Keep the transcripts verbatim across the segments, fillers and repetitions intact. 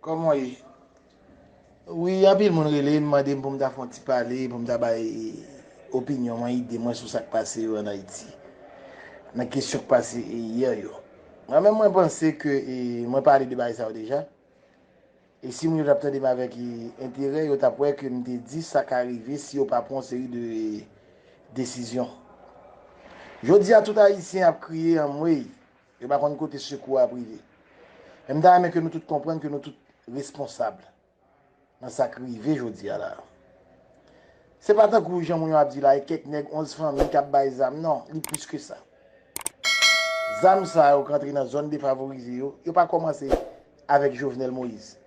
Kòman w ye? Wi, anpil moun rele m, mande m pou m ta fè yon ti pale, pou m ta bay opinyon mwen, ide mwen sou sa k pase yo ann Ayiti. Nan kesyon k pase yè yo. Mwen menm, mwen panse ke, e, mwen pale de bagay sa yo deja. E si moun yo t ap tande m avèk, e, enterè, yo t ap wè ke m te di sa ka rive si yo pa pran yon seri de, e, desizyon. Jodi a, tout Ayisyen ap kriye anmwey. Yo pa konn kote sekou a ap rive. Men m ta renmen ke nou tout konprann ke nou tout responsab nan sa k rive jodi a la. Se pa tankou jan moun yo ap di la, e kèk nèg onz fanmi k ap bay zam. Non, li plis ke sa. Zam sa yo k antre nan zòn defavorize yo, yo pa kòmanse avèk Jovenel Moïse,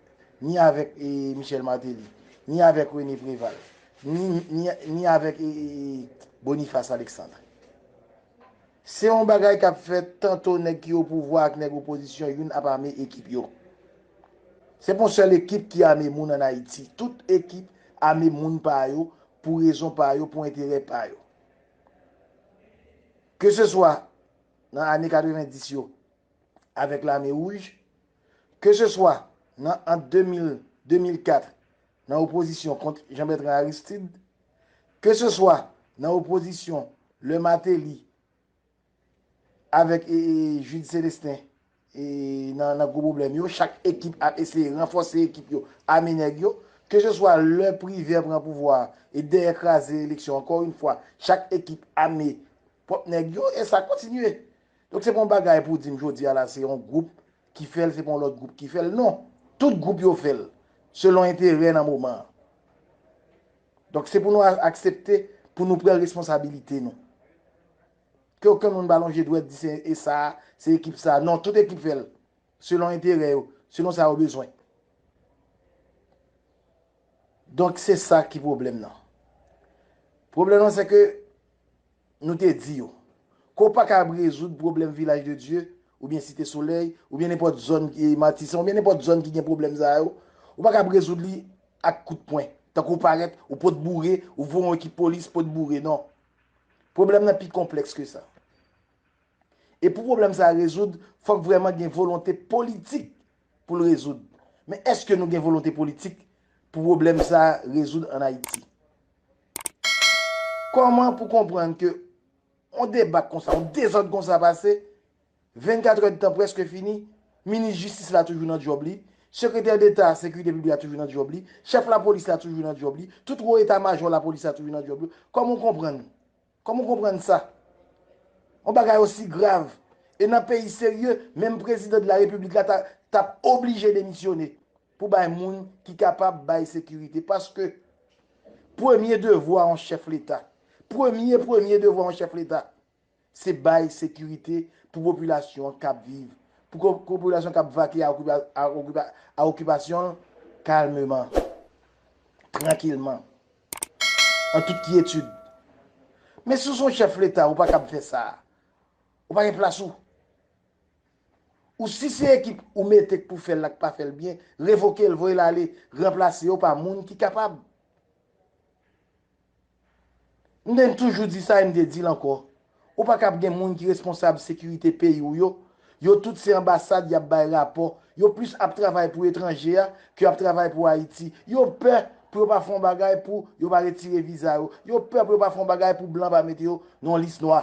ni avèk, e, Michel Martelly, ni avèk René Préval, ni, ni, ni avèk, e, e, e, Boniface Alexandre. Se yon bagay k ap fèt tanto nèg ki opouvwa ak nèg opozisyon youn ap ame ekip yo. Se pa yon sèl ekip ki ame moun ann Ayiti. Tout ekip ame moun pa yo pou rezon pa yo, pou enterè pa yo. Ke se swa nan ane katrevenndis yo avèk Lame Wouj, ke se swa nan, ant de mil, de mil kat, nan opozisyon kont Jean Bertrand Aristide, ke se swa nan opozisyon lè Martelly avèk, e, e, Jude Célestin, e, nan, nan gwo pwoblèm yo, chak ekip ap eseye ranfòse ekip yo, ame nèg yo, ke se swa lè Privert pran pouvwa a, e dèyè kraze eleksyon, ankò yon fwa, chak ekip ame pwòp nèg yo, e sa kontinye. Donk, se pa yon bagay pou di m jodi a la, se yon gwoup ki fè l, se pa yon lòt gwoup ki fè l. Non, tout gwoup yo fè l, selon enterè nan moman an. Donk, se pou nou a-, aksepte, pou nou pran responsabilite nou. Ke okenn moun pa lonje dwèt di se e sa, se ekip sa. Non, tout ekip fè l, selon enterè yo, selon sa yo bezwen. Donk, se sa ki pwoblèm nan. Pwoblèm nan, se ke nou te di yo ke w pa kab rezoud pwoblèm Vilaj de Dye, oubyen Site Solèy, oubyen nenpòt zòn ki Matisan, oubyen nenpòt zòn ki gen pwoblèm sa yo, ou pa kab rezoud li ak kout pwen. Tankou w parèt, ou pot boure, ou voye yon ekip polis pot boure, non. Pwoblèm nan pi konplèks ke sa. E pou pwoblèm sa a rezoud, fòk vrèman gen volonte politik pou l rezoud. Men èske nou gen volonte politik pou pwoblèm sa a rezoud ann Ayiti? Kòman pou konprann ke yon debak konsa, yon dezòd konsa pase, vennkat èdtan prèske fini, minis jistis la toujou nan djòb li, sekretè deta sekirite piblik la toujou nan djòb li, chèf lapolis la toujou nan djòb li, tout wo eta majò lapolis la toujou nan djòb li. Kòman w konprann? Kòman w konprann sa? Yon bagay osi grav. E nan peyi serye, menm prezidan de la repiblik la ta, t ap oblije demisyone pou bay moun ki kapab bay sekirite. Paske premye devwa yon chèf leta, premye, premye devwa yon chèf leta, se bay sekirite pou popilasyon an k ap viv, pou ko-, popilasyon k ap vake a okipa-, a okipa-, a okipasyon l kalmeman, trankilman, an tout kyetid. Men si w se yon chèf leta, ou pa kab fè sa. Ou pa gen plas ou. Ou si se ekip ou mete k pou fè l la k pa fè l byen, revoke l, voye l ale, ranplase yo pa moun ki kapab. M te toujou di sa e m te di l ankò. Ou pa kab gen moun ki responsab sekirite peyi w yo. Yo tout se anbasad y ap bay rapò. Yo plis ap travay pou etranje a ke y ap travay pou Ayiti. Yo pè pou yo pa fè yon bagay pou yo pa retire viza yo. Yo pè pou yo pa fè yon bagay pou blan pa mete yo nan yon lis nwa.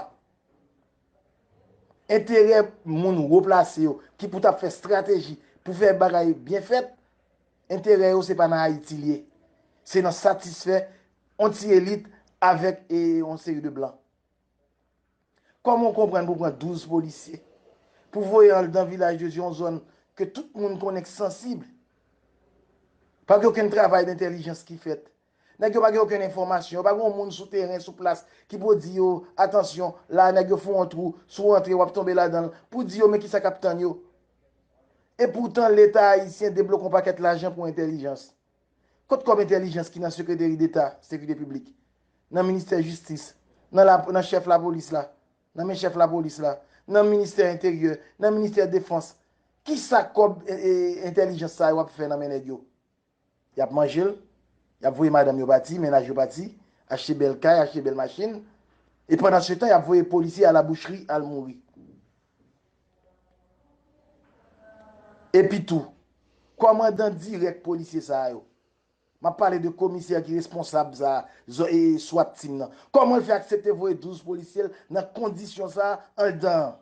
Enterè moun wo plase yo ki pou t ap fè estrateji pou fè bagay byen fèt, enterè yo se pa nan Ayiti l ye. Se nan satisfè yon ti elit avèk, e, yon seri de blan. Kòman w konprann pou pran douz polisye, pou voye anndan Vilaj de Dye, yon zòn ke tout moun konnen k sansib? Pa gen okenn travay dentèlijans ki fèt. Nèg yo pa gen okenn enfòmasyon. Yo pa gen yon moun sou teren, sou plas, ki pou di yo, "Atansyon, la, nèg yo fè yon twou, si w antre, w ap tonbe ladan l," pou di yo, "Men kisa k ap tann yo." Epoutan, Leta ayisyen debloke yon pakèt lajan pou entèlijans. Kot kòb entèlijans ki nan Sekreteri Deta Sekirite Piblik, nan Ministè Jistis, nan la, nan chèf lapolis la, nan men chèf lapolis la, nan Ministè Enteryè, nan Ministè Defans? Kisa kòb, e, e, entèlijans sa yo ap fè nan men nèg yo? Y ap manje l, y ap voye madanm yo pati, mennaj yo pati, achte bèl kay, achte bèl machin. E pandansetan, y ap voye polisye a la boucherie al mouri. Epi tou, Kòmandan dirèk polisye sa yo. M ap pale de komisè ki responsab sa, zo- e, swat team nan. Kòman l fè aksepte voye douz polisye l nan kondisyon sa anndan an?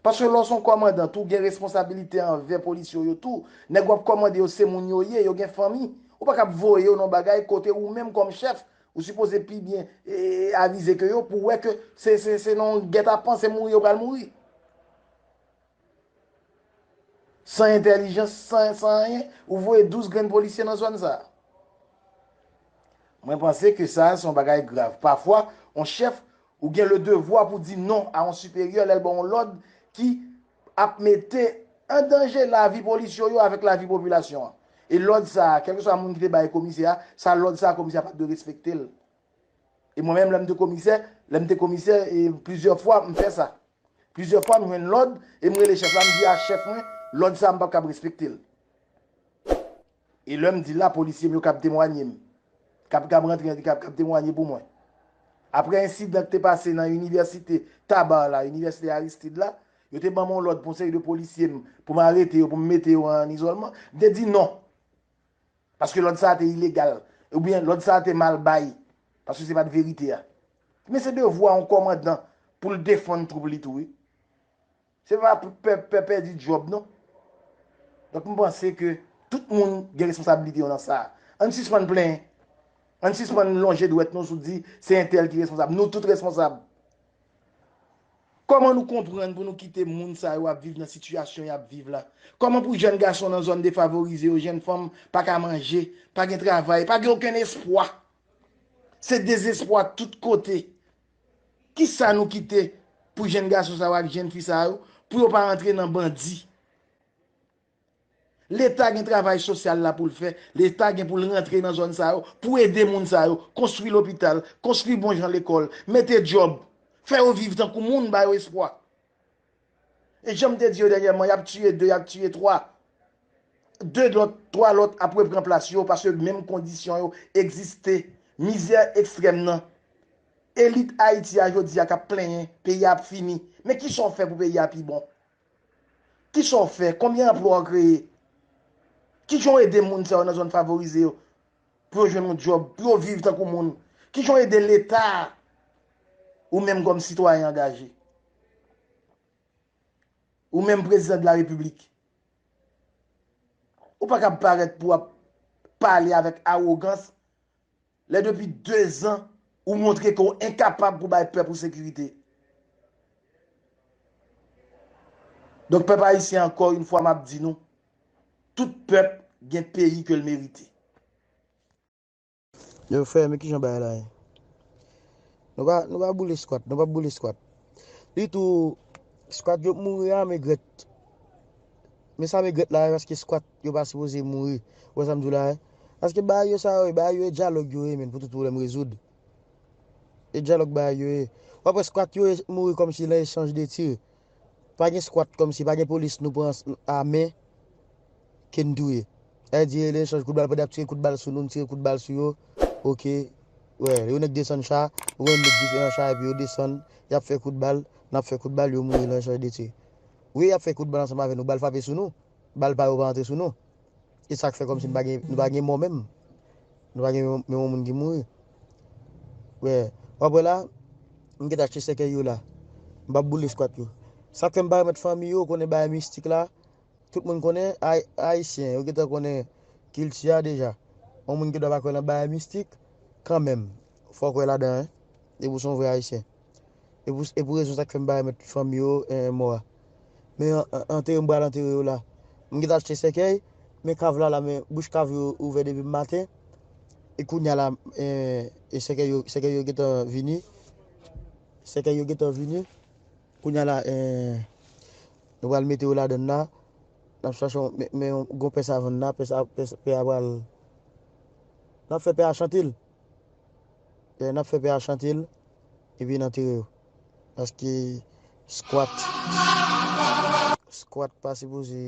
Paske lè w se yon kòmandan tou, ou gen responsabilite anvè polisye w yo tou. Nèg w ap kòmande yo se moun yo ye, yo gen fanmi. Ou pa kab voye yo nan bagay kote ou menm kòm chèf, ou sipoze pi byen e, avize ke yo pou wè ke se, se, se nan yon gètapan, se mouri yo pral mouri. San entèlijans, san, san anyen, ou voye douz grenn polisye nan zòn sa. Mwen panse ke sa se yon bagay grav. Pafwa, yon chèf, ou gen le devwa pou di non a yon siperyè lè l ba w yon lòd ki ap mete an danje lavi polisye w yo avèk lavi popilasyon an. E lòd sa a, kèlkeswa moun ki te bay komisè a, sa lòd sa a, komisè a pa t dwe respekte l. E mwen menm, lè m te komisè, lè m te komisè, e plizyè fwa, m fè sa. Plizyè fwa, m jwenn lòd, e m rele chèf la, m di a chèf mwen, lòd sa a, m p ap kab respekte l. E lè m di l la, polisye m yo kab temwanye m. Kab, kab rantre, kab, kab temwanye pou mwen. Apre ensidan ki te pase nan inivèsite Tabar la, inivèsite Aristide la, yo te ban m yon lòd pou yon seri de polisye m, pou m arete yo, pou m mete yo an izòlman. M te di non. Paske lòd sa a te ilegal. Oubyen lòd sa a te mal bay. Paske se pa t verite a. Men se devwa yon kòmandan pou l defann twoup li tou, wi. Se pa pou pè, pè pèdi djòb, non. Donk, m panse ke tout moun gen responsablite yo nan sa. Ann sispann plenyen. Ann sispann lonje dwèt nou sou di se entèl ki responsab. Nou tout responsab. Kòman nou konprann pou nou kite moun sa yo ap viv nan sitiyasyon y ap viv la? Kòman pou jèn gason nan zòn defavorize yo, jèn fanm pa ka manje, pa gen travay, pa gen okenn espwa? Se dezespwa tout kote. Kisa nou kite pou jèn gason sa yo ak jèn fi sa yo, pou yo pa rantre nan bandi? Leta gen travay sosyal la pou l fè. Leta gen pou l rantre nan zòn sa yo, pou ede moun sa yo, konstwi lopital, konstwi bon jan lekòl, mete djòb, fè yo viv tankou moun, ba yo espwa. E jan m te di yo dènyèman, y ap tiye de, y ap tiye twa. De lòt, twa lòt ap repran plas yo, paske menm kondisyon yo egziste. Mizè ekstrèm nan. Elit Ayiti a jodi a k ap plenyen, peyi a ap fini. Men kisa w fè pou peyi a pi bon? Kisa w fè? Konbyen anplwa w kreye? Kijan w ede moun sa yo nan zòn favorize yo? Pou yo jwenn yon djòb, pou yo viv tankou moun? Kijan w ede Leta a? Ou menm kòm sitwayen angaje? Ou menm prezidan de la repiblik? Ou pa kab parèt pou w ap pale avèk awogans lè depi de zan ou montre ke w enkapab pou bay pèp ou sekirite. Donk, pèp ayisyen, ankò yon fwa, m ap di nou, tout pèp gen peyi ke l merite. Yo, frè, men kijan bagay la ye? Nou pa, nou pa boule squat, nou pa boule squat. Ditou, squat yo mouri a, men grèt. Men sa men grèt la, paske squat yo pa sipoze mouri. Ou wè sa m di w la, wi? Paske bagay yo sa yo, bagay yo e dyalòg yo ye, men, pou tout pwoblèm rezoud. E dyalòg bagay yo ye. W ap wè squat yo mouri kòmsi nan echanj de tir. Pa gen squat kòmsi, pa gen polis nou pran a men ke n touye. Sa vle di, lè echanj kout bal, pandan y ap tire kout bal sou nou, n tire kout bal sou yo. Oke. Wè, yo nèk desann cha, ou wè nèk diferan cha, epi yo desann, y ap fè kout bal, n ap fè kout bal, yo mouri nan echanj de tir. Wi, y ap fè kout bal ansanm avè nou, bal frape sou nou, bal pa yo pa antre sou nou. E sa k fè kòmsi nou pa gen, nou pa gen mò menm. Nou pa gen menm, menm yon moun ki mouri. Wè, w ap wè la, m gentan achte sèkèy yo la. M p ap boule squat yo. Sa k fè m pa remèt fanmi yo, konnen bagay mistik la, tout moun konnen, ay-, ayisyen, yo gentan konnen kilti a deja. Yon moun gendwa pa kwè nan bagay mistik, kanmenm, fò w kwè ladan, wi. Depi w se yon vrè ayisyen. E pou, e pou rezon sa k fè m pa remèt fanmi yo, eh, mò a. Men an-, an-, antere m pral antere yo la. M gentan achte sèkèy, men kav la la, men bouch kav yo ouvè depi maten. E kounye a la, eh, e sèkèy yo, sèkèy yo gentan vini. Sèkèy yo gentan vini. Kounye a la, eh, nou pral mete yo ladann la. N ap chache yon, men, men yon gwo pè savann la, pè sa, pè, pè a pral, n ap fè pè a chante l. Eh, n ap fè pè a chante l, epi n antere yo. Paske squat, squat pa sipoze,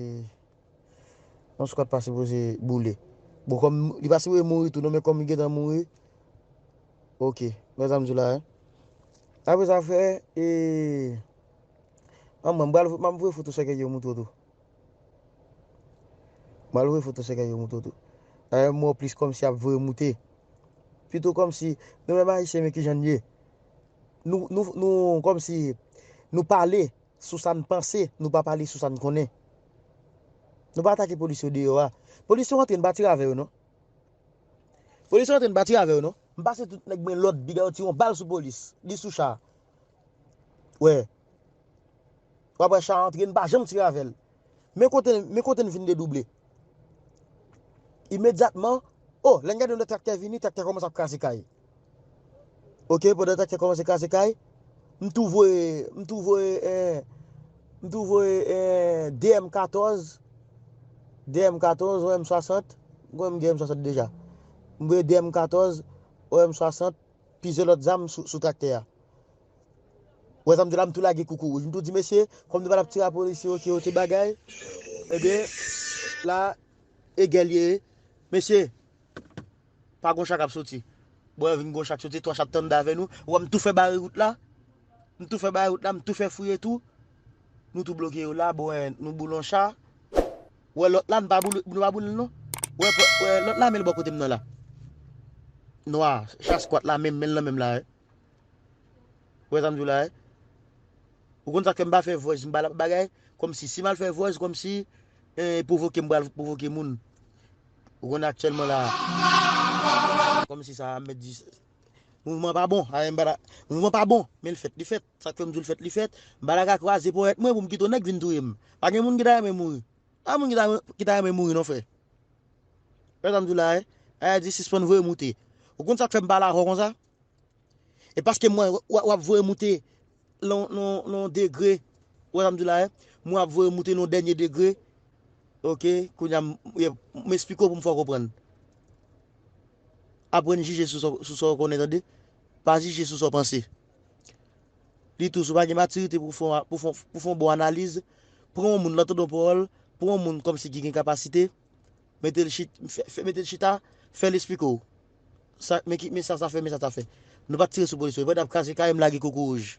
yon squat pa sipoze boule. Bon, kòm li pa sipoze mouri tou non, men kòm li gentan mouri, oke, wè sa m di w la, wi. Apre sa, frè, e, an mwen, m pral, m ap voye foto sèkèy yo montre w tou. M al voye foto sèkèy yo moute w tou. Dayè, m wè w plis kòmsi ap voye moute. Pito kòmsi, nou menm Ayisyen, men kijan n ye. Nou, nou, nou, kòmsi, nou pale sou sa n panse, nou pa pale sou sa n konnen. Nou pa atake polis yo deyò a. Polis yo antre, n pa tire avè yo, non. Polis yo antre, n pa tire avè yo, non. M pase tout nèg mwen lòd, piga yo tire yon bal sou polis. Li sou cha. Wè. W ap wè cha antre, n pa janm tire avè l. Men kote, men kote n fin dedouble. Imedyatman, o, lè n gade yon lòt traktè vini, traktè kòmanse ap kraze kay. Oke, pandan traktè kòmanse kraze kay, m tou voye, m tou voye, eh, m tou voye, eh, D M katòz, D M katòz, yon M swasant, m kwè m gen M swasant deja. M voye D M katòz, yon M swasant, plizyè lòt zam sou, sou traktè a. Wè sa m di la, m tou lage koukou wouj. M tou di, mesye, kòm nou pa t ap tire a polisye yo ki yo te bagay, ebyen, la, e gè l ye. Mesye, pa gon cha k ap soti. Bon, vin gon cha k soti, twa cha t tann avè nou. Wè, m tou fè bare wout la. M tou fè bare wout la, m tou fè fouye tou. Nou tou bloke yo la, bon, wè, nou boule yon cha. Wè, lòt la, nou pa boule, nou pa boule l non. Wè, wè, lòt la, men l bò kote m nan la. Nwa, cha skwat la, menm, men l nan menm la, wè. Ou wè sa m di w la, wi? Ou konn sa k fè m pa fè vòz, m pa l ap bagay, kòmsi, si m al fè vòz, kòmsi, eh, pwovoke m pral pwovoke moun. Ou konn aktyèlman la, kòmsi sa, m mèt di, mouvman pa bon, a, m pa la, mouvman pa bon, men l fèt, li fèt. Sa k fè m di w l fèt, li fèt. M pa la ka kwaze ponyèt mwen pou m kite yon nèg vin touye m. Pa gen moun ki ta renmen mouri. Pa moun ki ta, ki ta renmen mouri, non, frè. Wè sa m di w la, wi? Ayiti sispann voye moute. Ou konn sa k fè m pale avè w konsa? E paske m wè w, w ap voye moute nan, nan, nan degre. Ou wè sa m di w la, wi? M wè w ap voye moute nan dènye degre. Oke, kounye a, m, m, m esplike w pou m fè w konprann. Aprann jije sou sa, sou sa w konnen, tande. Pa jije sou sa w panse. Li tou, si w pa gen matirite pou w fè yon, pou w fè yon, pou w fè yon bon analiz, pran yon moun, lè w tande yon pawòl, pran yon moun kòmsi ki gen kapasite, mete l chit-, fè, fè, mete l chita, fè l esplike w. Sa, men ki, men sa sa fè, men sa sa fè. Nou pa t tire sou polis yo. Pandan ap kraze kay, m lage koukou wouj.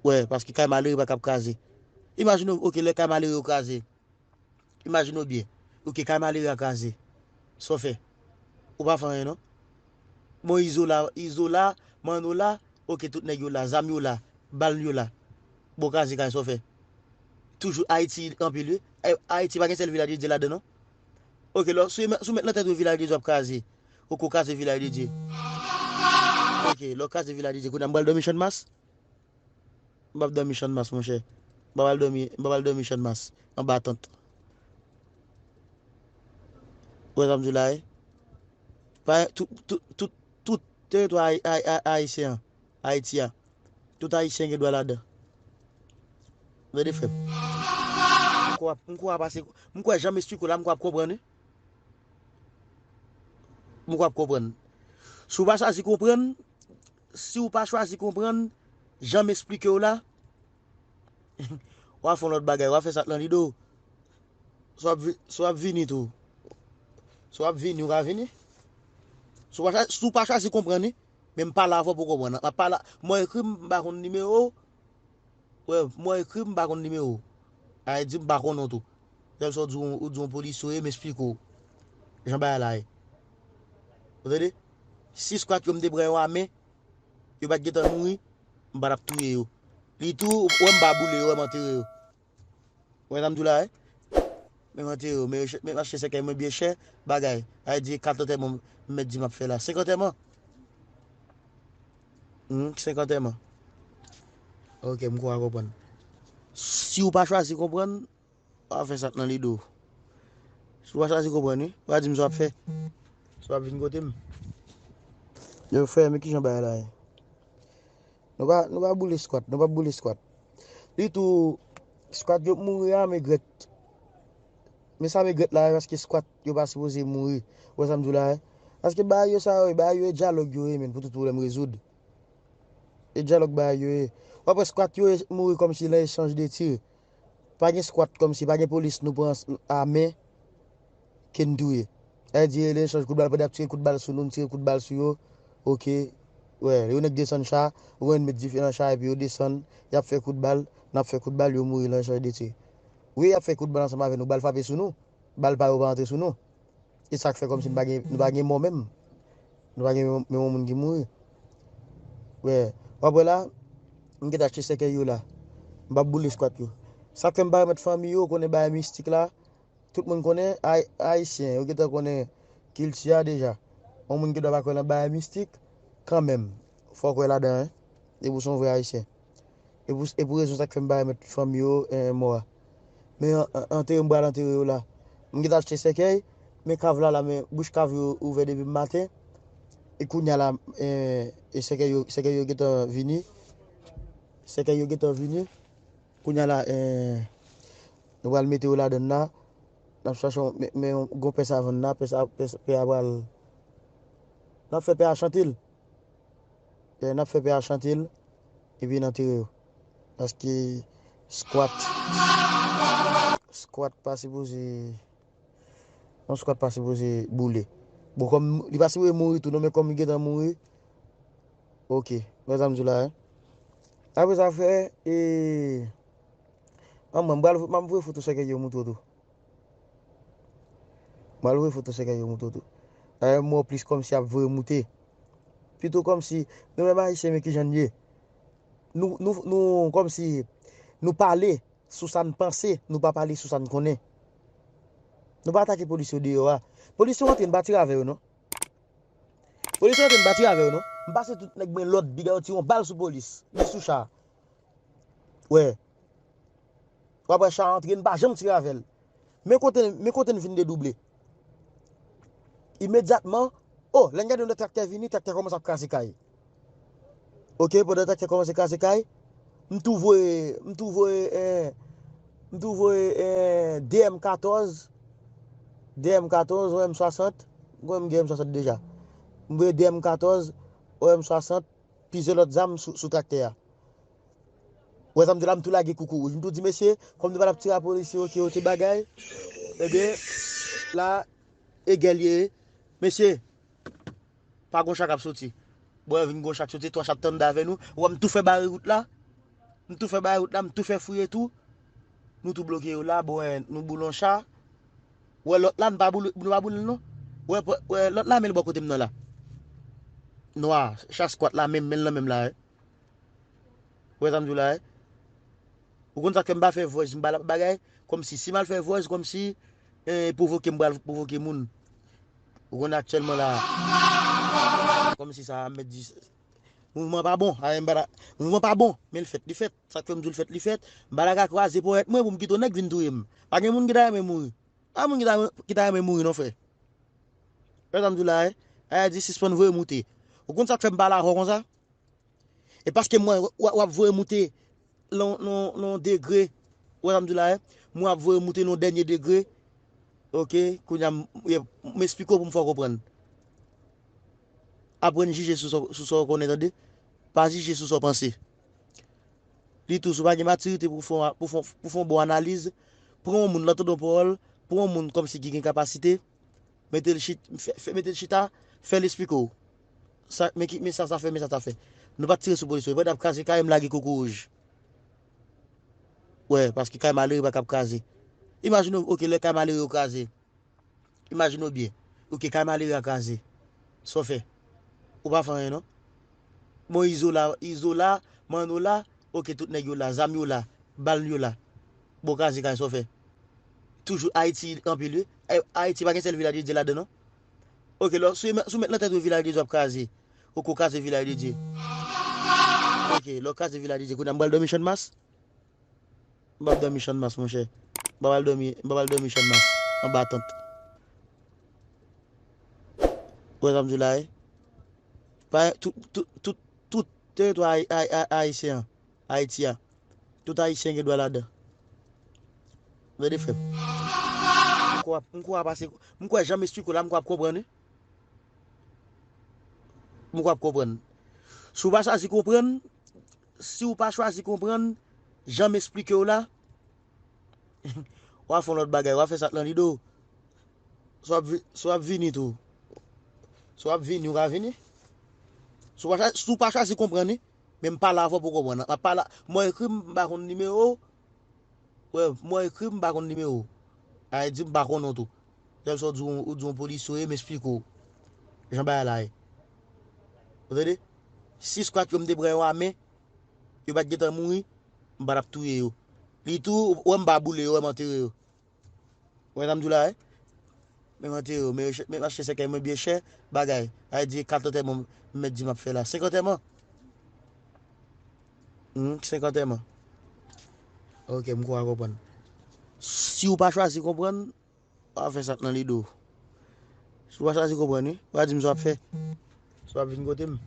Wè, paske kay malere pa kab kraze. Imajine w, oke, lè kay malere yo kraze. Imajine w byen. Oke, kay malere a kraze. Sa w fè? Ou pa fè anyen, non. Bon, Izo la, Izo la, Manno la, oke, tout nèg yo la, zam yo la, bal yo la. Bon, kraze kay, sa w fè? Toujou Ayiti anpil, wi. Ay-, Ayiti pa gen sèl Vilaj de Dye ladan, non. Oke, lò, si w met, si w met nan tèt ou Vilaj de Dye ap kraze, ou ko kraze Vilaj de Dye. Oke, lè w kraze Vilaj de Dye, kounye a m pral dòmi Channmas. M p ap dòmi Channmas, monchè. M p ap al dòmi, m p ap al dòmi Channmas, anba tant. Ou wè sa m di w la, wi? Pa, tout, tout, tout, tout teritwa ayi-, ayi-, ayi-, ayisyen an, Ayiti a, tout ayisyen gen dwa ladan. Tande, frè m. M kwè, m kwè pase, m kwè jan m esplike w la, m kwè w ap konprann, wi. M kwè w ap konprann. Si w pa chwazi konprann, si w pa chwazi konprann jan m esplike w la, w a fè yon lòt bagay, w a fè sa k nan lide w. Si w ap vi-, si w ap vini tou. Si w ap vini, w ka vini. Si w pa chwa-, si w pa chwazi konprann, wi, men m pale avè w pou w konprann. M ap pale, m ekri, m pa konn nimewo w. Wè, m ekri, m pa konn nimewo w. Sa vle di m pa konnen w tou. Sèl sa w di, w di yon polisye w ye, m esplike w jan bagay la ye. Ou tande? Si skwat yo m te pran yo a men, yo pa t gentan mouri, m pa t ap touye yo. Li tou, ou wè m pa boule yo, wè m antere yo. Ou wè sa m di w la, wi? Men m antere yo, men yo chè, men m achte sèkèy mwen byen chè, bagay. Sa vle di kat antèman m mèt di m ap fè la. Senk antèman. Hmm, senk antèman. Oke, m kwè w konprann. Si w pa chwazi konprann, w a fè sa k nan lide w. Si w pa chwazi konprann, wi, w a di m sa w ap fè. Si w ap vin kote m. Yo, frè, men kijan bagay la ye? Nou pa, nou pa boule skwat, nou pa boule skwat. Li tou, skwat yo mouri a, men grèt. Men sa men grèt la, paske skwat yo pa sipoze mouri. Ou wè sa m di w la, wi? Paske bagay yo sa yo, bagay yo e dyalòg yo ye, men pou tout pwoblèm rezoud. E dyalòg bagay yo ye. W ap wè skwat yo e-, mouri kòmsi nan echanj de tir. Pa gen skwat kòmsi, pa gen polis nou pran s-, a men ke n touye. Sa vle di, e echanj kout bal, pandan y ap tire kout bal sou nou, n tire kout bal sou yo. Oke. Wè, yo nèk desann cha, ou konn met dife nan cha, epi yo desann, y ap fè kout bal, n ap fè kout bal, yo mouri nan echanj de tir. Wi, y ap fè kout bal ansanm avè nou, bal frape sou nou. Bal pa yo pa antre sou nou. E sa k fè kòmsi nou pa gen, nou pa gen mò menm. Nou pa gen menm, menm yon moun ki mouri. Wè, w ap wè la, m gentan achte sèkèy yo la. M p ap boule skwat yo. Sa k fè m pa remèt fanmi yo, konnen bagay mistik la, tout moun konnen, Ay-, Ayisyen, yo gentan konnen kilti a deja. Yon moun gendwa pa kwè nan bagay mistik, kanmenm, fò w kwè ladan, en. Depi w se yon vrè Ayisyen. E pou, e pou rezon sa k fè m pa remèt fanmi yo, eh, mò a. Men an-, an-, antere m pral antere yo la. M gentan achte sèkèy, men kav la la, men bouch kav yo ouvè depi maten. E kounye a la, eh, e sèkèy yo, sèkèy yo gentan vini. Sèkèy yo gentan vini. Kounye a la, eh, nou pral mete yo ladann la. N ap chache yon, men, men yon gwo pè savann la, pè sa, pè, pè a pral. N ap fè pè a chante l. Eh, n ap fè pè a chante l, epi n antere yo. Paske skwat, skwat pa sipoze, yon skwat pa sipoze boule. Bon, kòm li pa sipoze mouri tou, non, men kòm li gentan mouri, oke. Wè sa m di w la, en. Apre sa fè, e, an mwen, m pral, m ap voye foto sèkèy yo moutre w tou. M al voye foto sèkèy yo moutre w tou. Dayè, m wè w plis kòmsi ap voye moute. Pito kòmsi, nou menm Ayisyen, men kijan n ye. Nou, nou, nou, kòmsi, nou pale sou sa n panse, nou pa pale sou sa n konnen. Nou pa atake polis yo deyò a. Polis yo antre, n pa tire avè yo, non. Polis yo antre, n pa tire avè yo, non. M pase tout nèg mwen lòd, piga yo tire yon bal sou polis. Li sou cha. Wè. W ap wè cha antre, n pa janm tire avè l. Men kote, men kote n fin dedouble. Imedyatman, o, lè n gade yon lòt traktè vini, traktè kòmanse ap kraze kay. Oke, pandan traktè kòmanse kraze kay, m tou voye, m tou voye, eh, m tou voye, eh, de M katòz, de M katòz, yon M swasant, m gen M swasant deja. M voye de M katòz, yon M swasant, plizyè lòt zam sou, sou traktè a. Ou wè sa m di la, m tou lage koukouwouj. M tou di, mesye, kòm nou pa t ap tire a polisye, oke, oke, bagay. Ebyen, la, e gè l ye. Mesye, pa gon cha k ap soti. Bon, vin gon cha k soti, twa cha t anndan avè nou. Ou wè m tou fè bare wout la. M tou fè bare wout la, m tou fè fouye tou. Nou tou bloke yo la, bon, eh, nou boule yon cha. Ou wè lòt la, nou pa boule, nou pa boule l non. Ou wè, ou wè lòt la, men l bò kote m nan la. Nwa, cha skwat la, menm, men l nan menm la, eh. Ou wè sa m di w la, eh? Ou konn sa k fè m pa fè voice, m pa la bagay, kòmsi, si m al fè voice, kòmsi, eh, pwovoke, m pral pwovoke moun. Ou konn aktyèlman la, kòmsi sa, m mèt di, mouvman pa bon, a, m pa la, mouvman pa bon, men l fèt, li fèt, sa k fè m di w l fèt, li fèt, m pa la ka kwaze ponyèt mwen pou m kite yon nèg vin touye m. Pa gen moun ki ta renmen mouri. Pa moun ki ta, ki ta renmen mouri non, frè. Wè sa m di w la, eh? Ayiti sispann voye moute. Ou konn sa k fè m pale avè w konsa? E paske m wè w, w ap voye moute nan, nan, nan degre. Ou wè sa m di w la, eh? M wè w ap voye moute nan dènye degre. Oke, kounye a m, m esplike w pou m fè w konprann. Aprann jije sou sa, sou sa w konnen, tande. Pa jije sou sa w panse. Li tou, si w pa gen matirite pou fè, pou fè, pou fè yon bon analiz, pran yon moun, lè w tande yon pawòl, pran yon moun kòmsi ki gen kapasite, mete l chit-, fè, fè, mete l chita, fè l esplike w. Sa, men ki, men sa sa fè, men sa sa fè. Nou pa t tire sou polis yo. Pandan y ap kraze kay, m lage koukouwouj. Wè, paske kay malere pa kab kraze. Imajine w, oke, lè kay malere yo kraze. Imajine w byen. Oke, kay malere a kraze. Sa w fè? Ou pa fè anyen, non. Bon, Izola, Izola, Manola, oke, tout nèg yo la, zam yo la, bal yo la. Bon, kraze kay, sa w fè? Toujou Ayiti anpil, wi. Ay-, Ayiti pa gen sèl Vilaj de Dye ladan, non. Oke, lò, si w met, si w met nan tèt ou Vilaj de Dye ap kraze, ou ko kraze Vilaj de Dye. Oke, lò w kraze Vilaj de Dye, kounye a m pral dòmi Channmas. M p ap dòmi Channmas, monchè. M p ap al dòmi, m p ap al dòmi Channmas, anba tant. Ou wè sa m di w la, wi? Pa, tout, tout, tout, tout teritwa ay-, ay-, ay-, ayisyen an, Ayiti a, tout ayisyen gen dwa ladan. Tande, frè m. M kwè, m kwè w ap pase, m kwè jan m esplike w la, m kwè w ap konprann, wi. M kwè w ap konprann. Si w pa chwazi konprann, si w pa chwazi konprann jan m esplike w la, w a fè yon lòt bagay, w a fè sa k nan lide w. Si w ap vi-, si w ap vini tou. Si w ap vini, w ka vini. Si w pa chwa-, si w pa chwazi konprann, wi, men m pale avè w pou w konprann. M ap pale, mwen ekri, m pa konn nimewo w. Wè, mwen ekri, m pa konn nimewo. Sa vle di, m pa konn non tou. Lè sa w di w, ou di yon polisye w ye, m esplike w jan bagay la ye. Ou tande? Si skwat yo m te pran yo a men, yo pa t gentan mouri, m pa t ap touye yo. Li tou, ou wè m pa boule yo, wè m antere yo. Ou wè sa m di w la, wi? Men m antere yo, men, men m achte sèkèy mwen byen chè, bagay. Sa vle di, kat antèman m mèt di m ap fè la. Senk antèman? Hmm, senk antèman. Ok, m kwè w konprann. Si w pa chwazi konprann, w a fè sa k nan lide w. Si w pa chwazi konprann, wi, w a di m sa w ap fè. Si w ap vin kote m.